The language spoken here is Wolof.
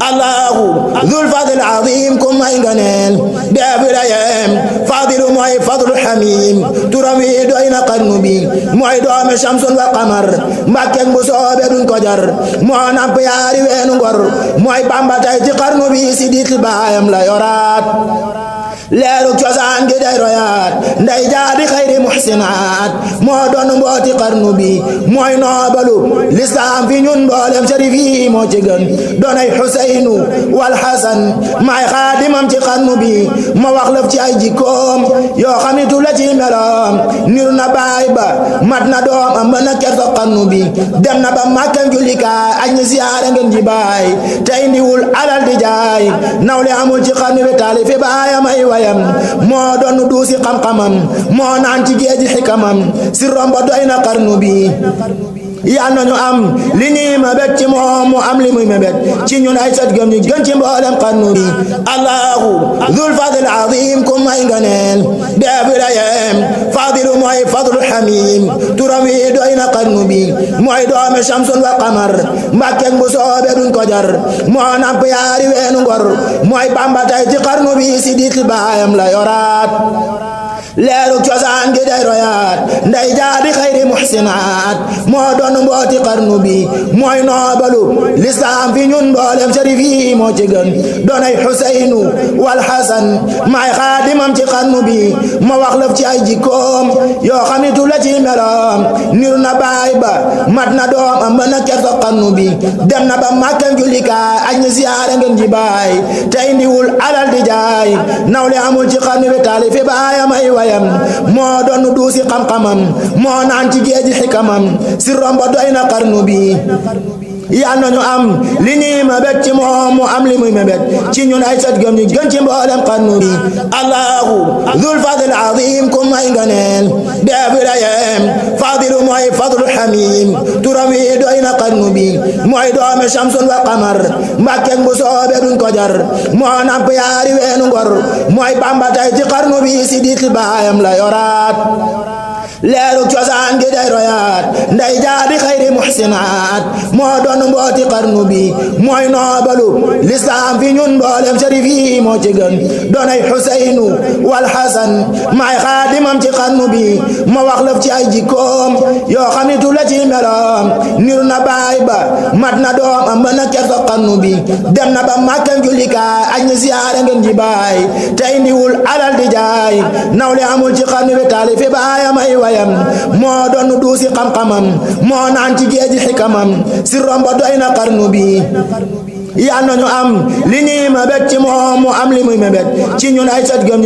allahu dhul fadl azim kum may nganeel deebi la yem fadilu mooy fadlu hamim turam wi doy na xarnu bi mooy doomi shamsun wa qamar mbàkkeek bu soobe duñ ko jar moo namp yaari weenu ngor mooy bamba tay ci xarnu bi si dit baayam la yoraat leeruk cosaan gi day royaat nday jaadi xayri muhsinaat moo doon mbooti xarnu bi mooy noobalu lislaam fi ñun mboolem sharif yi moo ci gën doonay xuseynu wal xasan maay xaadimam ci xarnu bi ma wax lëf ci ay jikkoom yoo xamitu la ci meloom niru na baay ba mat na doom am na kersa xarnu bi dem na ba màkkam jullikaay añ ñi siyaare ngeen ji baay te indiwul alal di jaay nawle amul ci xarnu bi taalifi baayam ay wayam moo doon duusi xam-xamam moo naan ci géeji xikamam si romba doy na xarnu bi yal nañu am li ñuy mébét ci moom mu am li muy mébét ci ñun ay sët gëm ñu gën ci mboolem xarnu bi allahu dhul fadl azim kum may nganeel deebi la yem fadilu mooy fadlu hamim turam wi doy na xarnu bi mooy doomi shamsun wa qamar mbàkkeek bu soobe duñ ko jar moo namp yaari weenu ngor mooy bamba tay ci xarnu bi si dit baayam la yoraat leeruk cosaan gi day royaat nday jaadi xayri muhsinaat moo doon mbooti xarnu bi mooy noobalu lislaam fi ñun mboolem sharif yi moo ci gën doonay xuseynu wal xasan maay xaadimam ci xarnu bi ma wax lëf ci ay jikkoom yoo xamitu la ci meloom niru na baay ba mat na doom am na kersa xarnu bi dem na ba màkkam jullikaay añ ñi siyaare ngeen ji baay te indiwul alal di jaay nawle amul ci xarnu bi taalifi baayam ay wayam moo doon duusi xam-xamam moo naan ci géeji xikamam si romba doy na xarnu bi yal nañu am li ñuy mébét ci moom mu am li muy mébét ci ñun ay sët gëm ñu gën ci mboolem xarnu bi allahu dhul fadl azim kum may nganeel deebi la yem fadilu mooy fadlu hamim turam wi doy na xarnu bi mooy doomi shamsun wa qamar mbàkkeek bu soobe duñ ko jar moo namp yaari weenu ngor mooy bamba tay ci xarnu bi si dit baayam la yoraat leeruk cosaan gi day royaat nday jaadi xayri muhsinaat moo doon mbooti xarnu bi mooy noobalu lislaam fi ñun mboolem sharif yi moo ci gën doonay xuseynu wal xasan maay xaadimam ci xarnu bi ma wax lëf ci ay jikkoom yoo xamitu la ci meloom niru na baay ba mat na doom am na kersa xarnu bi dem na ba màkkam jullikaay añ ñi siyaare ngeen ji baay te indiwul alal di jaay nawle amul ci xarnu bi taalifi baayam ay wayam moo doon duusi xam-xamam moo naan ci géeji xikamam si romba doy na xarnu bi yal nañu am li ñuy mébét ci moom mu am li muy mébét ci ñun ay sët gëm